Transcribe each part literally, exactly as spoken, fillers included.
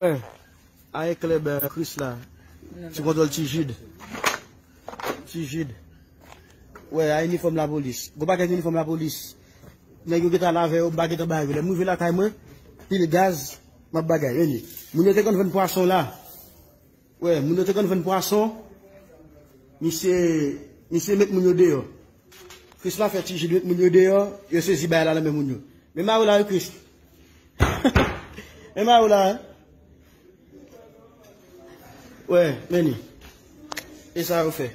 Wè, a e klèb, eh, Chris la. Ti kontwòl Ti Jid. Ti Jid. Wè, a inifòm lapolis. Gwo pakèt inifòm lapolis. Nèg yo gentan lave yo, m pa gentan bay yo. Lè m rive lakay mwen, pil gaz, m ap bagay. Vini. Moun yo te konn vann pwason la. Wè, moun yo te konn vann pwason. Misye, misye met moun yo deyò. Chris la fè Ti Jid met moun yo deyò, yo sezi bay la nan men moun yo. Men mari w la, wi, Chris. Men mari w la, wi. Wè, men li. E sa yo fè.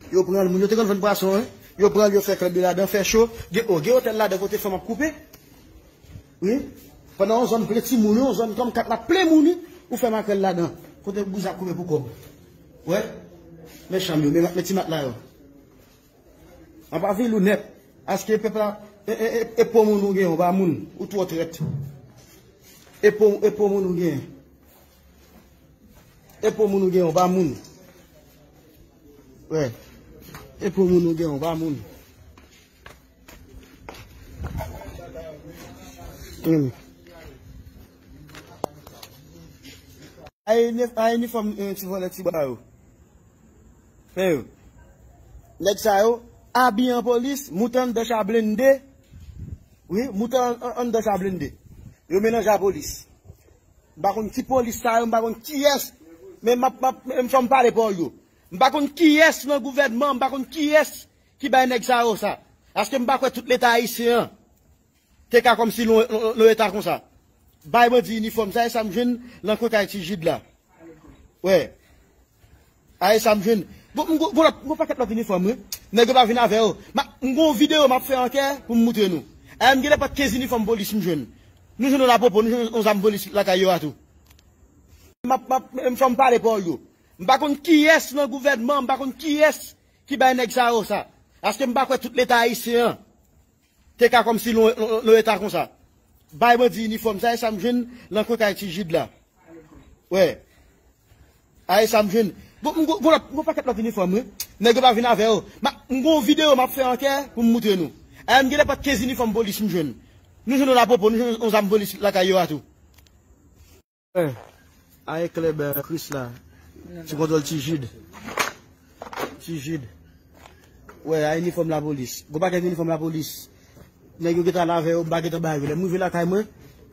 Yo pran l, moun yo te konn vann pwason, wi. Yo pran l, yo fè klèb yo ladan, fè cho. Gen, o, gen otèl ladan kote fanm ap koupe. Wi. Pandan yon zòn plen timoun, yon zòn kòm kat la plen moun, wi. Ou fè makrèl ladan. Kote bouz ap koupe pou kòb. Wè. Men chanm yo, men, men ti matla yo. An pa vil ou nèt. Aske pèp la, e, e, e, e po moun ou gen, ou pa moun. Ou twò trèt. E po, e po moun ou gen. E po moun ou gen, ou pa moun. Wè. E po moun ou gen, ou pa moun. Hmm. A inif-, a inifòm, eh, ti vòlè ti bwa yo. Fè yo. Nèg sa yo, abiye an polis, moute anndan cha blende. Wi, moute an, an, anndan cha blende. Yo melanje a polis. M pa konn ki polis sa yo, m pa konn kiyès. Men m ap, m ap, m fò m pale pawòl yo. M pa konn kiyès nan gouvènman, m pa konn kiyès ki bay nèg sa yo sa. Paske m pa kwè tout leta ayisyen an te ka kòmsi nan, nan, nan eta konsa. Bay bandi inifòm, sa e sa m jwenn nan kwen kay Ti Jid la. Wè. A e sa m jwenn. Bon, m gon, gon lòt, gon pakèt lòt inifòm, wi. Nèg yo pa vin avè yo. Ma, m gon videyo m ap fè ankè pou m moutre nou. A e m gen de pat kenz inifòm polis m jwenn. Nou jwenn yo la pwopo, nou jwenn yon zam polis lakay yo a tou. M ap, m ap, m fò m pale pawòl yo. M pa konn kiyès nan gouvènman, m pa konn kiyès ki bay nèg sa yo sa. Paske m pa kwè tout leta ayisyen an te ka kòmsi nan, nan, nan eta konsa. Bay bandi inifòm, sa e sa m jwenn nan kwen kay Ti Jid la. Wè. A e sa m jwenn. Bon, m gon, gon lòt, gon pakèt lòt inifòm, wi. Nèg yo pa vin avè yo. Ma, m gon videyo m ap fè ankè pou m moutre nou. A e m gen de pat kenz inifòm polis m jwenn. Nou jwenn yo la pwopo, nou jwenn yon zam polis lakay yo a tou. Eh, a e klèb, eh, Chris la. Ti kontwòl Ti Jid. Ti Jid. Wè, a inifòm lapolis. Gwo pakèt inifòm lapolis. Nèg yo gentan lave yo, m pa gentan bay yo. Lè m rive lakay mwen,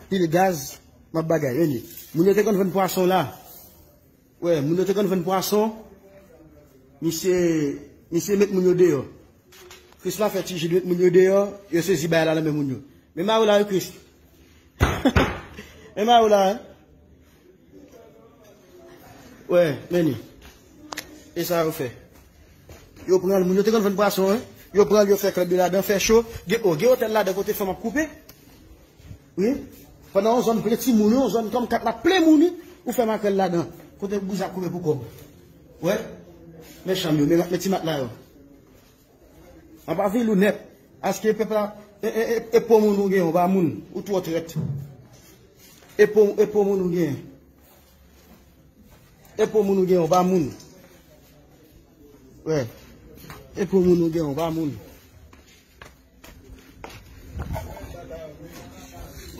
pil gaz, m ap bagay. Vini. Moun yo te konn vann pwason la. Wè, moun yo te konn vann pwason. Misye, misye met moun yo deyò. Chris la fè Ti Jid met moun yo deyò, yo sezi bay la nan men moun yo. Men mari w la, wi, Chris. Men mari w la, wi. Wè, men li. E sa yo fè. Yo pran l, moun yo te konn vann pwason, wi. Yo pran l, yo fè klèb yo ladan, fè cho. Gen, o, gen otèl ladan kote fanm ap koupe. Wi. Pandan yon zòn plen timoun, yon zòn kòm kat la plen moun, wi. Ou fè makrèl ladan. Kote bouz ap koupe pou kòb. Wè. Men chanm yo, men, men ti matla yo. An pa vil ou nèt. Aske pèp la, e, e, e, e po moun ou gen, ou pa moun. Ou twò trèt. E po, e po moun ou gen. E po moun ou gen, ou pa moun. Wè. E po moun ou gen, ou pa moun.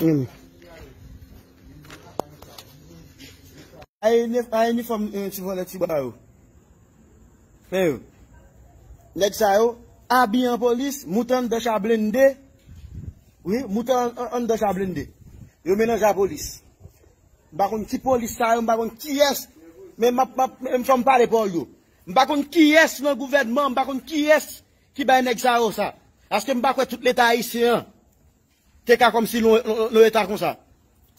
Hmm. A inif-, a inifòm, eh, ti vòlè ti bwa yo. Fè yo. Nèg sa yo, abiye an polis, moute anndan cha blende. Wi, moute an, an, anndan cha blende. Yo melanje a polis. M pa konn ki polis sa yo, m pa konn kiyès. Men m ap, m ap, m fò m pale pawòl yo. M pa konn kiyès nan gouvènman, m pa konn kiyès ki bay nèg sa yo sa. Paske m pa kwè tout leta ayisyen an te ka kòmsi nan, nan, nan eta konsa.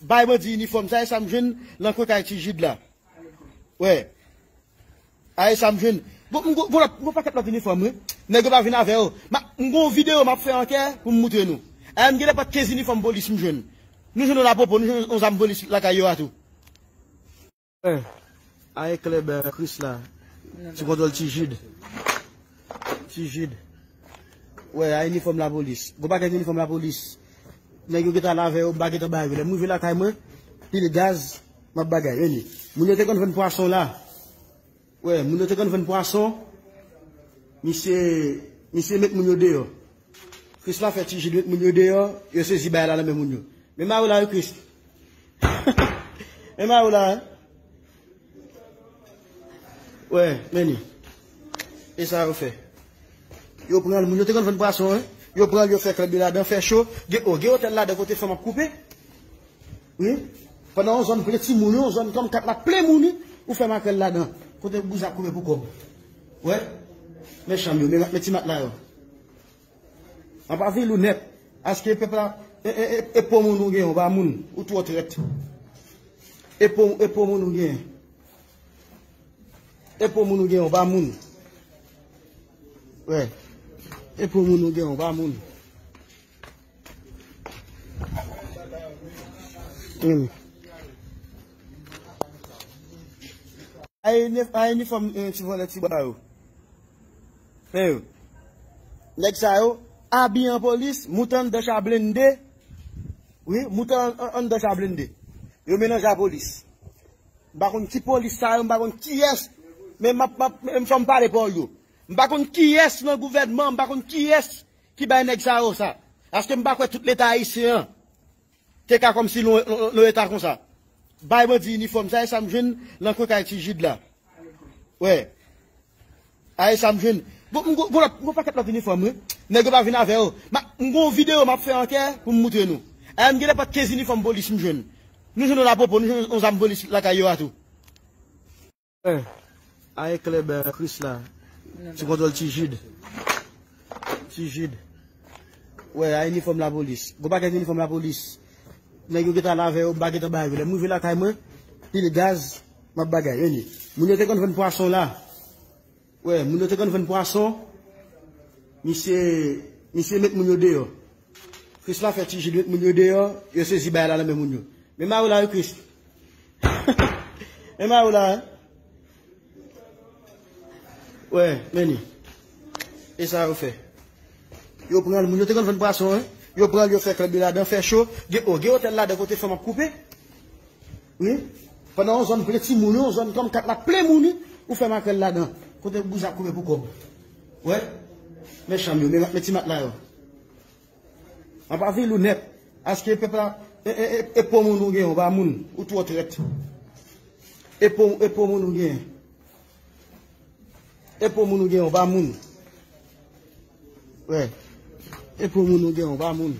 Bay bandi inifòm, sa e sa m jwenn nan kwen kay Ti Jid la. Wè. A e sa m jwenn. Bon, m gon, gon lòt, gon pakèt lòt inifòm, wi. Nèg yo pa vin avè yo. Ma, m gon videyo m ap fè ankè pou m moutre nou. A e m gen de pat kenz inifòm polis m jwenn. Nou jwenn yo la pwopo, nou jwenn yon zam polis lakay yo a tou. Eh, a e klèb, eh, Chris la. Ti kontwòl Ti Jid. Ti Jid. Wè, a inifòm lapolis. Gwo pakèt inifòm lapolis. Nèg yo gentan lave yo, m pa gentan bay yo. Lè m rive lakay mwen, pil gaz, m ap bagay. Vini. Moun yo te konn vann pwason la. Wè, moun yo te konn vann pwason. Misye, misye met moun yo deyò. Chris la fè Ti Jid met moun yo deyò, yo sezi bay la nan men moun yo. Men mari w la, wi, Chris. Men mayo la, hein? Wè, men li. E sa yo fè. Yo pran l, moun yo te konn vann pwason, hein? Yo pran l, yo fè klèb yo ladan, fè cho. Gen, oh, gen otèl ladan kote fanm ap koupe. Wi. Pandan yon zòn plen timoun, yon zòn kòm kat la plen moun, wi. Ou fè makrèl ladan. Kote bouz ap koupe pou kòb. Wè. Men chanm yo, men, men ti matla yo. An pa vil ou nèt. Aske pèp la, e, e, e, e po moun ou gen, ou pa moun. Ou twò trèt. E po, e po moun ou gen. E po moun ou gen, ou pa moun. Wè. E po moun ou gen, ou pa moun. Hmm. A inif-, a inifòm, eh, ti vòlè ti bwa yo. Men yo. Nèg sa yo, abiye an polis, moute anndan cha blende. Wi, moute an, an, anndan cha blende. Yo melanje a polis. M pa konn ki polis sa yo, m pa konn kiyès. Men m ap, m ap, men fò m pale pawòl yo. M pa konn kiyès nan gouvènman, m pa konn kiyès ki bay nèg sa yo sa. Paske m pa kwè tout leta ayisyen an te ka kòmsi nan, nan, nan eta konsa. Bay bandi inifòm, sa e sa m jwenn nan kwen kay Ti Jid la. Wè. A e sa m jwenn. Bon, m gon, gon lòt, gon pakèt lòt inifòm, wi. Nèg yo pa vin avè yo. Ma, m gon videyo m ap fè ankè pou m moutre nou. A m gen de pat kenz inifòm polis m jwenn. Nou jwenn yon lapwopo, nou jwenn yon zam polis lakay yo a tou. Wè. A e klèb, eh, Krisla. Ti kontwòl Ti Jid. Ti Jid. Wè, a inifòm lapolis. Gon pakèt inifòm lapolis. Nèg yo gentan la avè yo, m pa gentan ba yo. Lè m rive lakay mwen, pil gaz, m ap bagay. Vini. Moun yo te konn vann pwason la. Wè, moun yo te konn vann pwason. Misye, misye met moun yo deyò. Krisla fè Ti Jid met moun yo deyò, yo sezi bay la nan men moun yo. Men mayo la, wi, Kris. Men mayo la, hein? Wè, men li. E sa yo fè. Yo pran l, moun yo te konn vann pwason, hein? Yo pran l, yo fè klèb yo ladan, fè cho. Gen, oh, gen otèl ladan kote fanm ap koupe. Wi. Pandan yon zòn plen timoun, yon zòn kòm kat la plen moun, wi. Ou fè makrèl ladan. Kote bouz ap koupe pou kòb. Wè. Men chanm yo, men, men ti matla yo. An pa vil ou nèt. Aske pèp la, e, e, e, e po moun ou gen, ou pa moun. Ou twò trèt. E po, e po moun ou gen. E po moun ou gen, ou pa moun. Wè. E po moun ou gen, ou pa moun.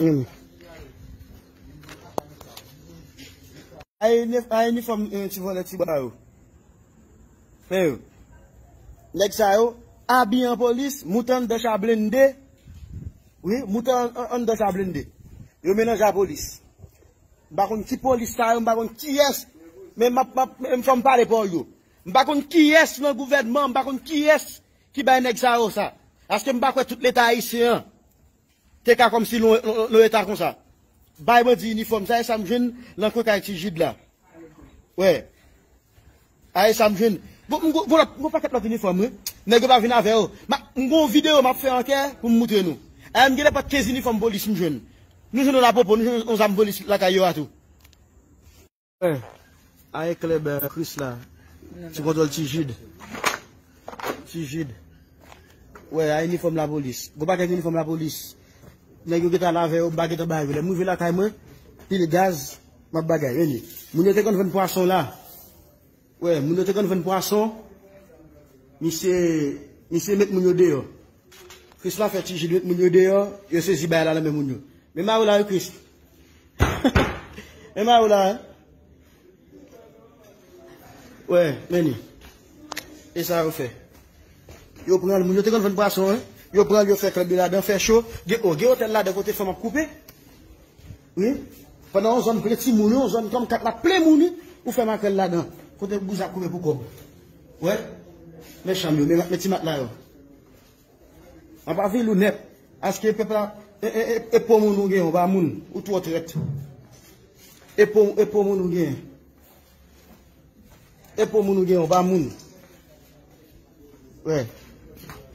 Hmm. A inif-, a inifòm, eh, ti vòlè ti bwa yo. Men yo. Nèg sa yo, abiye an polis, moute anndan cha blende. Wi, moute an, an, anndan cha blende. Yo melanje a polis. M pa konn ki polis sa yo, m pa konn kiyès. Men m ap, m ap, men fò m pale pawòl yo. M pa konn kiyès nan gouvènman, m pa konn kiyès ki bay nèg sa yo sa. Paske m pa kwè tout leta ayisyen an te ka kòmsi nan, nan, nan eta konsa. Bay bandi inifòm, sa e sa m jwenn nan kwen kay Ti Jid la. Wè. A e sa m jwenn. Bon, m gon, gon lòt, gon pakèt lòt inifòm, wi. Nèg yo pa vin avè yo. Ma, m gon videyo m ap fè ankè pou m moutre nou. A m gen de pat kenz inifòm polis m jwenn. Nou jwenn yon lapwopo, nou jwenn yon zam polis lakay yo a tou. Wè. A e klèb, eh, Krisla. Ti kontwòl Ti Jid. Ti Jid. Wè, a inifòm lapolis. Gon pakèt inifòm lapolis. Nèg yo gentan la avè yo, m pa gentan ba yo. Lè m rive lakay mwen, pil gaz, m ap bagay. Vini. Moun yo te konn vann pwason la. Wè, moun yo te konn vann pwason. Misye, misye met moun yo deyò. Krisla fè Ti Jid met moun yo deyò, yo sezi bay la nan men moun yo. Men mayo la, wi, Kris. Men mayo la, hein? Wè, men li. E sa yo fè. Yo pran l, moun yo te konn vann pwason, hein? Yo pran l, yo fè klèb yo ladan, fè cho. Gen, oh, gen otèl ladan kote fanm ap koupe. Wi. Pandan yon zòn plen timoun, yon zòn kòm kat la plen moun, wi. Ou fè makrèl ladan. Kote bouz ap koupe pou kòb. Wè. Men chanm yo, men, men ti matla yo. An pa vil ou nèt. Aske pèp la, e, e, e, e po moun ou gen, ou pa moun. Ou twò trèt. E po, e po moun ou gen. E po moun ou gen, ou pa moun. Wè.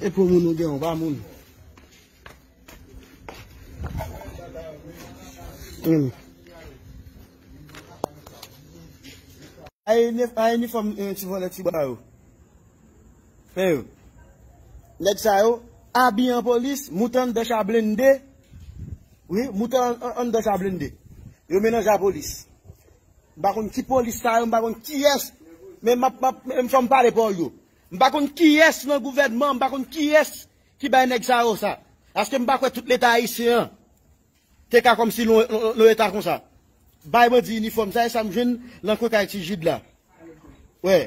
E po moun ou gen, ou pa moun. Hmm. A inif-, a inifòm, eh, ti vòlè ti bwa yo. Men yo. Nèg sa yo, abiye an polis, moute anndan cha blende. Wi, moute an, an, anndan sa blende. Yo melanje a polis. M pa konn ki polis sa yo, m pa konn kiyès. Men m ap, m ap, men fò m pale pawòl yo. M pa konn kiyès nan gouvènman, m pa konn kiyès ki bay nèg sa yo sa. Paske m pa kwè tout leta ayisyen an te ka kòmsi nan, nan, nan eta konsa. Bay bandi inifòm, sa e sa m jwenn nan kwen kay Ti Jid la. Wè.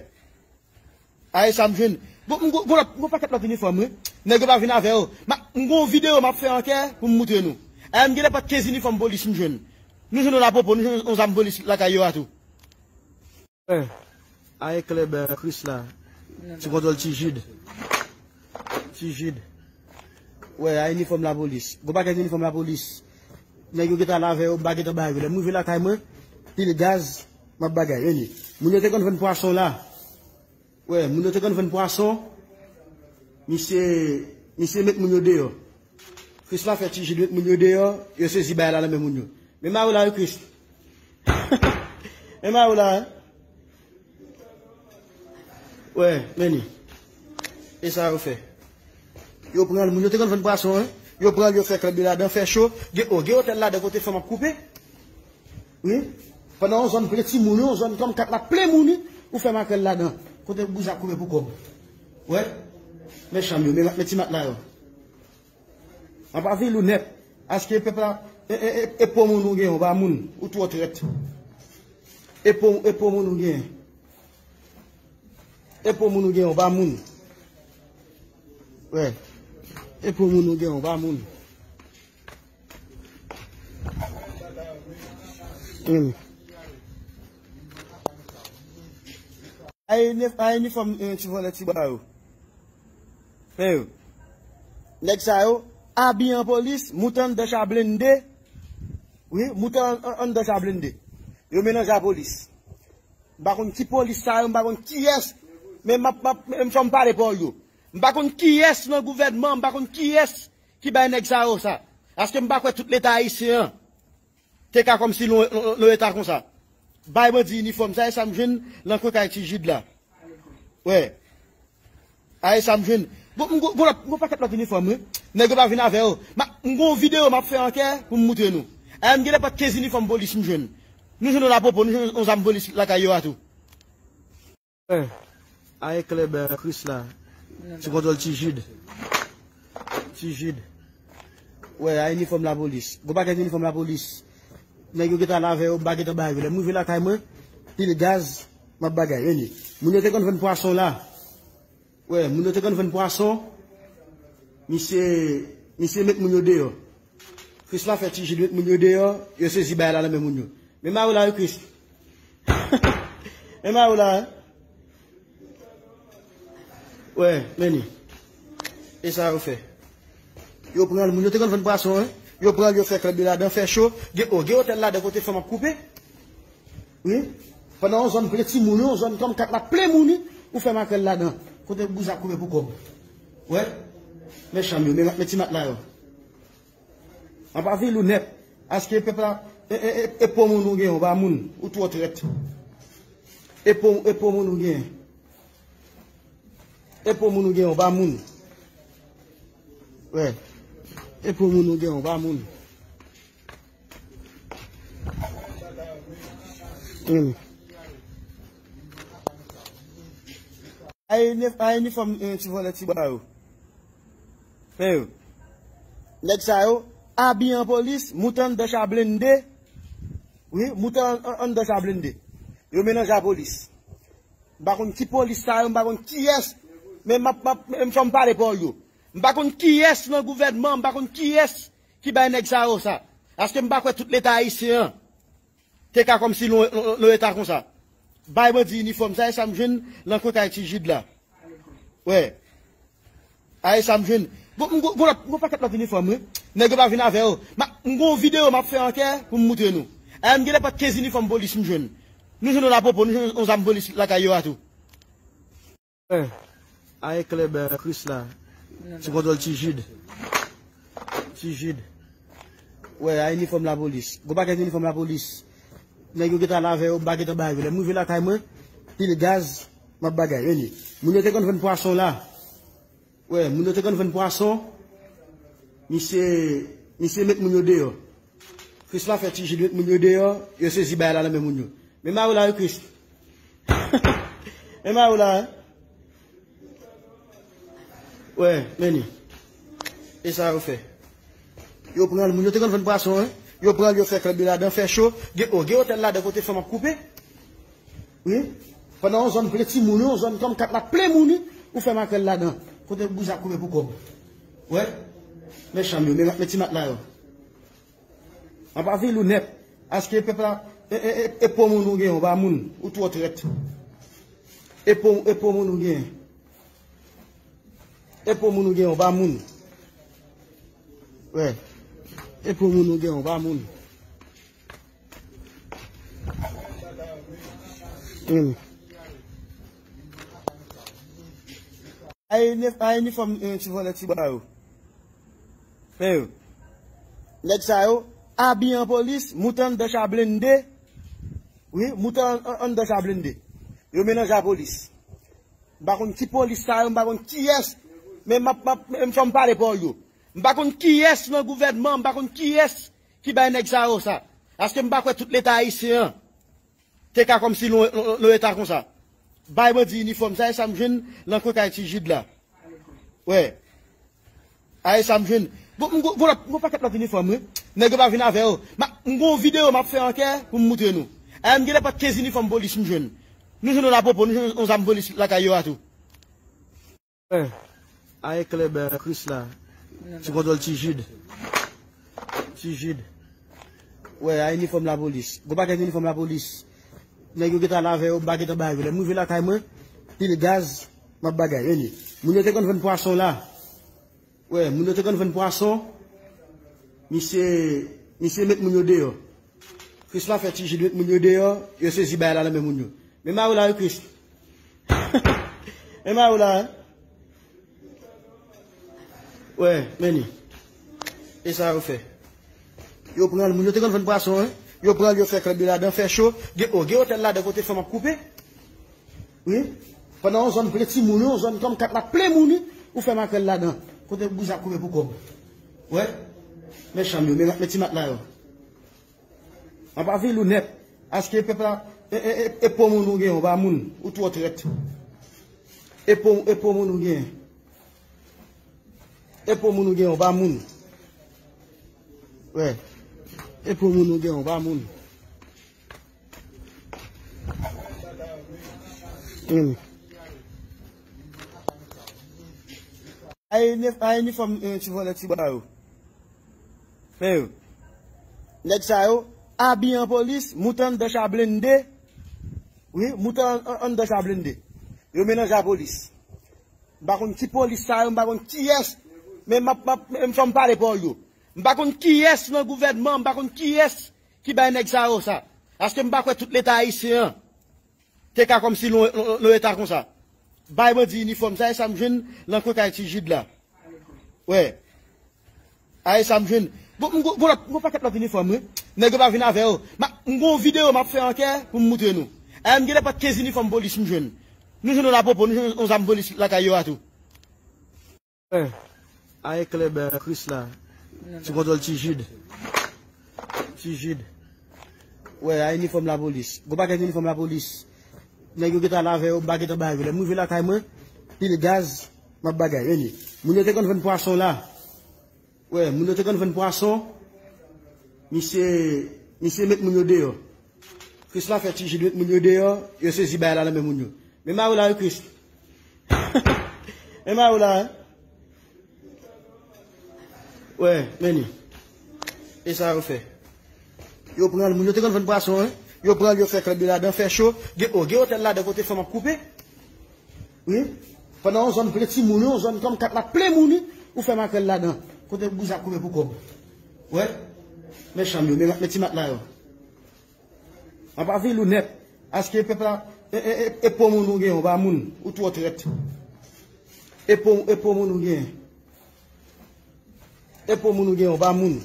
A e sa m jwenn. Bon, m gon, gon lòt, gon pakèt lòt inifòm, wi. Nèg yo pa vin avè yo. Ma, m gon videyo m ap fè ankè pou m moutre nou. A e m gen de pat kenz inifòm polis m jwenn. Nou jwenn yo la pwopo, nou jwenn yon zam polis lakay yo a tou. Wè. A e klèb, eh, Krisla. Ti kontwòl Ti Jid. Ti Jid. Wè, a inifòm lapolis. Gon pakèt inifòm lapolis. Nèg yo gentan la avè yo, m pa gentan ba yo. Lè m rive lakay mwen, pil gaz, m ap bagay. Vini. Moun yo te konn vann pwason la. Wè, moun yo te konn vann pwason. Misye, misye met moun yo deyò. Krisla fè Ti Jid met moun yo deyò, yo sezi bagay la nan men moun yo. Men mari w la, wi, Kris. Men mari w la, wi. Wè, men li. E sa yo fè. Yo pran l, moun yo te konn vann pwason, wi. Yo pran l, yo fè klèb yo ladan, fè cho. Gen, o, gen otèl ladan kote fanm ap koupe. Wi. Pandan yon zòn plen timoun, yon zòn kòm kat la plen moun, wi, ou fè makrèl ladan. Kote bouzen ap koupe pou kòb. Wè. Men chanm yo, men, men ti matla yo. An pa vil ou nèt. Aske pèp la, e, e, e, e po moun ou gen, ou pa moun. Ou twò trèt. E po, e po moun ou gen. E po moun ou gen, ou pa moun. Wè. E po moun ou gen, ou pa moun. Hmm. A inif-, a inifòm, eh, ti vòlè ti bwa yo. Fè yo. Nèg sa yo, abiye an polis, moute anndan cha blende. Wi, moute an, an, anndan cha blende. Yo melanje a polis. M pa konn ki polis sa yo, m pa konn kiyès. Men m ap, m ap, men fò m pale pawòl yo. M pa konn kiyès nan gouvènman, m pa konn kiyès ki bay nèg sa yo sa. Paske m pa kwè tout leta ayisyen an te ka kòmsi nan, nan, nan eta konsa. Bay bandi inifòm, sa e sa m jwenn nan kwen kay Ti Jid la. Wè. A e sa m jwenn. Bon, m gon, gon lòt, gon pakèt lòt inifòm, wi. Nèg yo pa vin avè yo. Ma, m gon videyo m ap fè ankè pou m moutre nou. A e m gen de pat kenz inifòm polis m jwenn. Nou jwenn yo la pwopo, nou jwenn yon zam polis lakay yo a tou. Wè. A e klèb, eh, Krisla. Ti kontwòl Ti Jid. Ti Jid. Wè, a inifòm lapolis. Gon pakèt inifòm lapolis. Nèg yo gentan la avè yo, m pa gentan ba yo. Lè m rive lakay mwen, pil gaz, m ap bagay. Vini. Moun yo te konn vann pwason la. Wè, moun yo te konn vann pwason. Misye, misye met moun yo deyò. Krisla fè Ti Jid met moun yo deyò, yo sezi bagay la nan men moun yo. Men mari w la, wi, Kris. Men mari w la, wi. Wè, men li. E sa yo fè. Yo pran l, moun yo te konn vann pwason, wi. Yo pran l, yo fè klèb yo ladan, fè cho. Gen, o, gen otèl ladan kote fanm ap koupe. Wi. Pandan yon zòn plen timoun, yon zòn kòm kat la plen moun, wi, ou fè makrèl ladan. Kote bouzen ap koupe pou kòb. Wè. Men chanm yo, men, men ti matla yo. An pa vil ou nèt. Aske pèp la, e, e, e, e po moun ou gen, ou pa moun. Ou twò trèt. E po, e po moun ou gen. E po moun ou gen, ou pa moun. Wè. E po moun ou gen, ou pa moun. Hmm. A inif-, a inifòm, eh, ti vòlè ti bwa yo. Fè yo. Nèg sa yo, abiye an polis, moute anndan cha blende. Wi, moute an, an, anndan cha blende. Yo melanje a polis. M pa konn ki polis sa yo, m pa konn kiyès. Men m ap, m ap, men fò m pale pawòl yo. M pa konn kiyès nan gouvènman, m pa konn kiyès ki bay nèg sa yo sa. Paske m pa kwè tout leta ayisyen an te ka kòmsi nan, nan, nan eta konsa. Bay bandi inifòm, sa e sa m jwenn nan kwen kay Ti Jid la. Wè. A e sa m jwenn. Bon, m gon, gon lòt, gon pakèt lòt inifòm, wi. Nèg yo pa vin avè yo. Ma, m gon videyo m ap fè ankè pou m moutre nou. A e m gen de pat kenz inifòm polis m jwenn. Nou jwenn yo la pwopo, nou jwenn yon zam polis lakay yo a tou. Wè. A e klèb, eh, Krisla. Ti kontwòl Ti Jid. Ti Jid. Wè, a inifòm lapolis. Gon pakèt inifòm lapolis. Nèg yo gentan la avè yo, m pa gentan ba yo. Lè m rive lakay mwen, pil gaz, m ap bagay. Vini. Moun yo te konn vann pwason la. Wè, moun yo te konn vann pwason. Misye, misye met moun yo deyò. Krisla fè Ti Jid met moun yo deyò, yo sezi bagay la nan men moun yo. Men mari w la wi, Kris. Men mari w la, hein? Wè, men li. E sa yo fè. Yo pran l, moun yo te konn vann pwason, hein? Yo pran l, yo fè klèb yo ladan, fè cho. Gen, oh, gen otèl ladan kote fanm ap koupe. Wi. Pandan yon zòn plen timoun, yon zòn kòm kat la plen moun, wi. Ou fè makrèl ladan. Kote bouz ap koupe pou kòb. Wè. Men chanm yo, men, men ti matla yo. An pa vil ou nèt. Aske pèp la, e, e, e, e po moun ou gen, ou pa moun, ou twò trèt. E po, e po moun ou gen. E po moun ou gen, ou pa moun. Wè. E po moun ou gen, ou pa moun. Hmm. Ay, nef-, ay, inifòm, eh, ti vòlè ti bwa yo. Men yo. Nèg sa yo, abiye an polis, moute anndan cha blende. Wi, moute an, an, anndan cha blende. Yo melanje a polis. M pa konn ki polis sa yo, m pa konn kiyès. Men m ap, m ap, m fò m pale pawòl yo. M pa konn kiyès nan gouvènman, m pa konn kiyès ki bay nèg sa yo sa. Paske m pa kwè tout leta ayisyen an te ka kòmsi nan, nan, nan eta konsa. Bay bandi inifòm sa, e sa m jwenn nan kwen kay Ti Jid la. Wè. A, e sa m jwenn. Bon, m gon, gon lòt, gon pakèt lòt inifòm, wi. Nèg yo pa vin avè yo. Ma, m gon videyo m ap fè ankè pou m moutre nou. A, m gen nenpòt kenz inifòm polis m jwenn. Nou jwenn yon lapwopo, nou jwenn yon zam polis lakay yo a tou. Wè. A, e klèb, eh, Kris la. Ti kontwòl Ti Jid. Ti Jid. Wè, a inifòm lapolis. Gon pakèt inifòm lapolis. Nèg yo gentan al avè yo, m pa gentan bay yo. Lè m rive lakay mwen, pil gaz, m ap bagay. Anyway, moun yo te konn vann pwason la. Wè, moun yo te konn vann pwason. Misye, misye met moun yo deyò. Kris la fè Ti Jid met moun yo deyò, yo sezi bagay la nan men moun yo. Men mari w la wi, Kris. Men mari w la, hein? Wè, men li. E sa yo fè. Yo pran l, moun yo te konn vann pwason, hein? Yo pran l, yo fè klèb yo ladan, fè cho. Gen, oh, gen otèl ladan kote fanm ap koupe. Wi. Pandan yon zòn plen timoun, yon zòn kòm kat la plen moun, wi. Ou fè makrèl ladan. Kote bouz ap koupe pou kòb. Wè. Men chanm yo, men, men ti matla yo. An pa vil ou nèt. Aske pèp la, e, e, e, e po moun ou gen, ou pa moun, ou twò trèt. E po, e po moun ou gen. E po moun ou gen, ou pa moun. Wè. E po moun ou gen, ou pa moun. Hmm. Ay, nef-, ay, inifòm, eh, ti vòlè ti bwa yo. Men yo. Nèg sa yo, abiye an polis, moute anndan cha blende. Wi, moute an, an, anndan cha blende. Yo melanje a polis. M pa konn ki polis sa yo, m pa konn kiyès. Men m ap, m ap, m fò m pale pawòl yo. M pa konn kiyès nan gouvènman, m pa konn kiyès ki bay nèg sa yo sa. Paske m pa kwè tout leta ayisyen an te ka kòmsi nan, nan, nan eta konsa. Bay bandi inifòm sa, e sa m jwenn nan kwen kay Ti Jid la. Wè. A, e sa m jwenn. Bon, m gon, gon lòt, gon pakèt lòt inifòm, wi. Nèg yo pa vin avè yo. Ma, m gon videyo m ap fè ankè pou m moutre nou. A, m gen nenpòt kenz inifòm polis m jwenn. Nou jwenn yon lapwopo, nou jwenn yon zam polis lakay yo a tou. Wè. A, e klèb, eh, Kris la. Ti kontwòl Ti Jid. Ti Jid. Wè, a inifòm lapolis. Gon pakèt inifòm lapolis. Nèg yo gentan al avè yo, m pa gentan bay yo. Lè m rive lakay mwen, pil gaz, m ap bagay. Anyway, moun yo te konn vann pwason la. Wè, moun yo te konn vann pwason. Misye, misye met moun yo deyò. Kris la fè Ti Jid met moun yo deyò, yo sezi bagay la nan men moun yo. Men mari w la wi, Kris. Men mari w la, hein? Wè, men li. E sa yo fè. Yo pran l, moun yo te konn vann pwason, hein? Yo pran l, yo fè klèb yo ladan, fè cho. Gen, oh, gen otèl ladan kote fanm ap koupe. Wi. Pandan yon zòn plen timoun, yon zòn kòm kat la plen moun, wi. Ou fè makrèl ladan. Kote bouz ap koupe pou kòb. Wè. Men chanm yo, men, men ti matla yo. An pa vil ou nèt. Aske pèp la, e, e, e, e po moun ou gen, ou pa moun, ou twò trèt. E po, e po moun ou gen. E po moun ou gen, ou pa moun.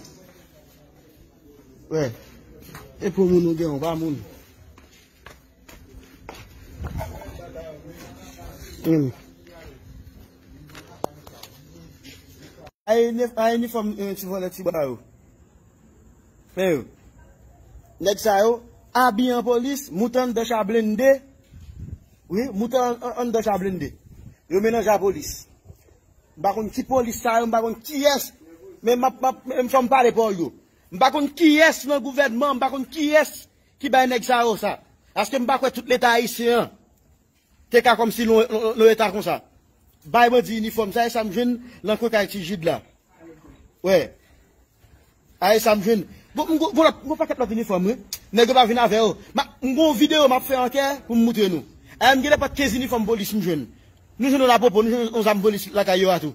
Wè. E po moun ou gen, ou pa moun. Hmm. Ay, nef-, ay, inifòm, eh, ti vòlè ti bwa yo. Men yo. Nèg sa yo abiye an polis, moute anndan cha blende. Wi, moute an- an- anndan cha blende. Yo melanje a polis. M pa konn ki polis sa yo, m pa konn kiyès. Men m ap- m ap- men fò m pale pawòl yo. M pa konn kiyès nan gouvènman, m pa konn kiyès ki bay nèg sa yo sa. Paske m pa kwè tout leta ayisyen an te ka kòmsi nan yon- nan yon eta konsa. Bay bandi inifòm sa, e sa m jwenn nan kwen kay Ti Jid la. Wè. A, e sa m jwenn. Bon, m gon- gon lòt- gon pakèt lòt inifòm, wi. Nèg yo pa vin avè yo. Ma- M gon videyo m ap fè ankè pou m moutre nou. A, m gen de pòt kenz inifòm polis m jwenn. Nou jwenn yo lapopo, nou jwenn yon zam polis lakay yo a tou.